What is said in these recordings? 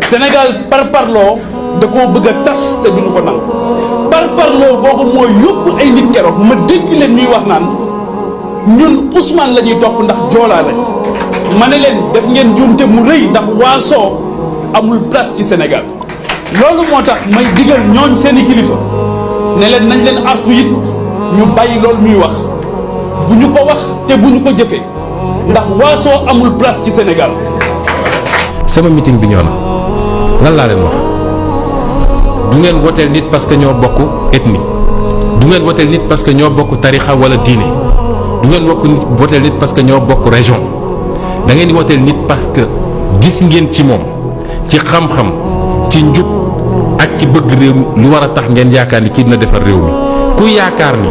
Sénégal parparloo da koo bëgg a tas te duñu ko nangu parparloo boobu mooy yóbbu ay nit keroog ma dégg leen ñuy wax naan ñun Ousmane la ñuy topp ndax joolaa lañ ma ne leen def ngeen juumte mu rëy ndax waasoo amul place ci Sénégal loolu moo tax may digal ñooñ seeni kilifa ne leen nañ leen artu it ñu bàyyi loolu ñuy wax bu ñu ko wax te bu ñu ko jëfee ndax waasoo amul place ci Sénégal. sama meeting bi ñoo na lan laa leen wax du ngeen woteel nit parce que ñoo bokk ethnie du ngeen woteel nit parce que ñoo bokk tarixa wala diine du ngeen woteel nit parce que ñoo bokk région da ngeen di woteel nit parce que gis ngeen ci moom ci xam-xam ci njub ak ci bëgg réew mi lu war a tax ngeen yaakaar ni kii dina defar réew mi ku yaakaar ni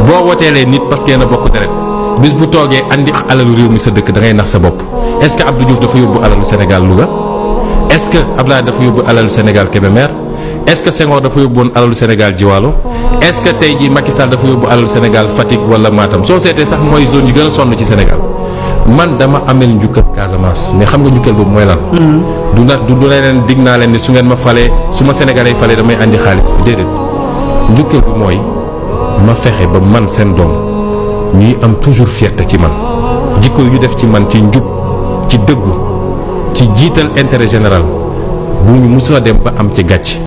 boo woteelee nit parce que yéen a bokk deret bis bu toogee andi alalu réew mi sa dëkk da ngay nax sa bopp. Est-ce que Abdou Diouf dafa yóbbu alalu Sénégal Louga est-ce que Abdoulaye dafa yóbbu alalu Sénégal Kébémer est-ce que Senghor dafa yóbbu woon alalu Sénégal Jiwaalo est-ce que tey jii Macky Sall dafa yóbbu alalu Sénégal Fatick wala Matam soo seetee sax mooy zone yi gën a sonn ci Sénégal man dama amel njukkal Casamance mais xam nga njukkal boobu mooy lan. du leneen dig naa leen ni su ngeen ma falee su ma Sénégalais falee damay andi xaalis bi déedéet njukkal bi mooy ma fexe ba man seen doom ñuy am toujours fierté ci man jikko yu ñu def ci man ci njub. ci dëggu ci jiital intérêt général bu ñu musoo dem ba am ci gàcc